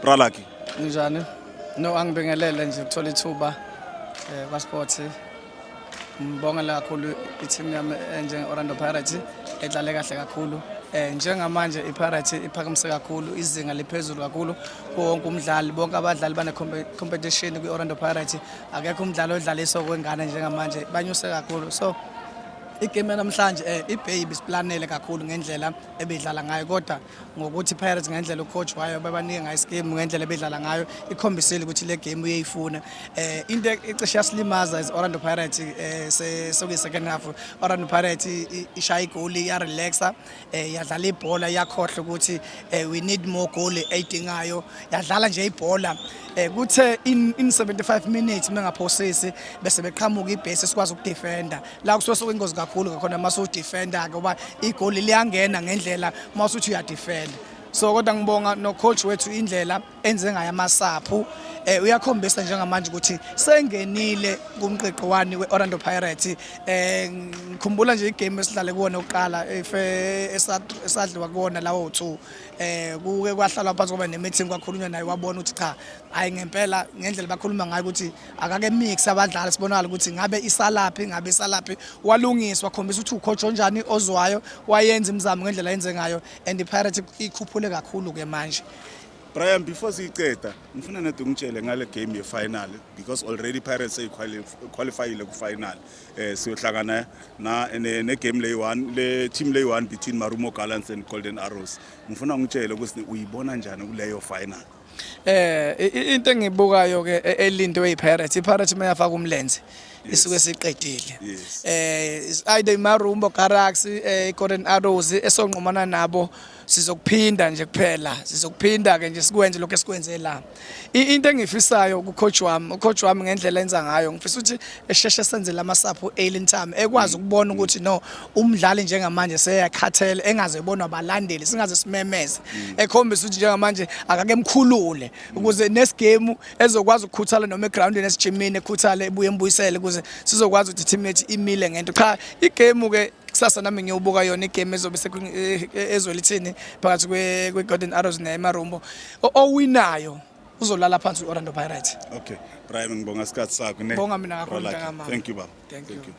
Bra Lucky. Njani? No, angibingelele nje ukuthola ithuba kwa Sports. Ngibongela kakhulu i-team yami enjenge Orlando Pirates edlale kahle kakhulu. Njengamanje iPirates iphakamise kakhulu, izinga liphezulu kakhulu kuwo wonke umdlali, bonke abadlali bane competition kwi-Orlando Pirates. Akekho umdlali odlaliswa kwengane njengamanje, banyuse kakhulu. So igame namhlanje iBay ibisiplanele kakhulu ngendlela ebidlala ngayo, kodwa ngokuthi Pirates ngendlela ucoach wayo bebanike ngayo ischeme, ngendlela ebidlala ngayo ikhombisile ukuthi le game uyayifuna. Into ecishe yasilimaza is Orlando Pirates sekuyi second half, Orlando Pirates ishaya igoli, ya relaxa, yadlala ibhola, yakhohlwa ukuthi we need more goal eyidingayo, yadlala nje ibhola. Kuthe in 75 minutes mengaphosisi bese beqhamuka ibase, sikwazi ukudefenda la kusuke sokuyingozi kakhulu ngakhona mase udefenda ngoba igoli liyangena ngendlela mase uthi uyadefenda. So kodwa ngibonga no coach wethu indlela enze ngayo amasaphu. Uyakhombisa njengamanje ukuthi sengenile kumqeqo wani weOrlando Pirates. Ngikhumbula nje igame esidlale kuwona oqala efe esadliwa kuwona lawo 2, kuke kwahlalwa phansi kwaba ne-meeting, kwakhulunywa naye, wabona ukuthi cha, hayi ngempela, ngendlela bakhuluma ngayo ukuthi akake mix abadlali, sibonakala ukuthi ngabe isalaphi, ngabe isalaphi. Walungiswa, wakhombisa ukuthi ucoach onjani ozwayo, wayenza imizamo ngendlela yenze ngayo and iPirates ikhuphule kakhulu ke manje. Brian, before siyiceda, ngifuna nede ungitshele ngale game ye-final because already Pirates seyiqualifyile ku-final. Siyohlangana na ne game lay one, le team lay one between Marumo Gallants and Golden Arrows. Ngifuna ungitshele ukuthi uyibona njani kuleyo final. Into engibukayo ke elindwe iPirates, iPirates mayafaka umlenze isuke siqedile. Is either iMarumo Gallants, iGolden Arrows esonqomana nabo, sizokuphinda nje kuphela, sizokuphinda ke nje sikwenze lokho esikwenze la. Into engifisayo ku coach wami, ucoach wami ngendlela enza ngayo, ngifisa ukuthi esheshe senze lamasapho early time, ekwazi ukubona ukuthi no, umdlali njengamanje seyakhathele, engaze ebonwa abalandeli, singaze simemeze, ekhombisa ukuthi njengamanje akake emkhulule ukuze next game ezokwazi ukukhuthala noma egroundini, esijimini, ekhuthale, ebuye embuyisele ukuze sizokwazi ukuthi team yethu imile ngento. Cha, igame ke kusasa nami ngiyobuka yona igame ezobe ezolithini phakathi kwe-Golden Arrows neMarumbo. Owinayo uzolala phansi u-Orlando Pirates. Okay, Brian, ngibonga isikhathi sakho ne. Bonga mina kakhulu, Bra Lucky. mntakamama. Thank you, baba. Thank you. You.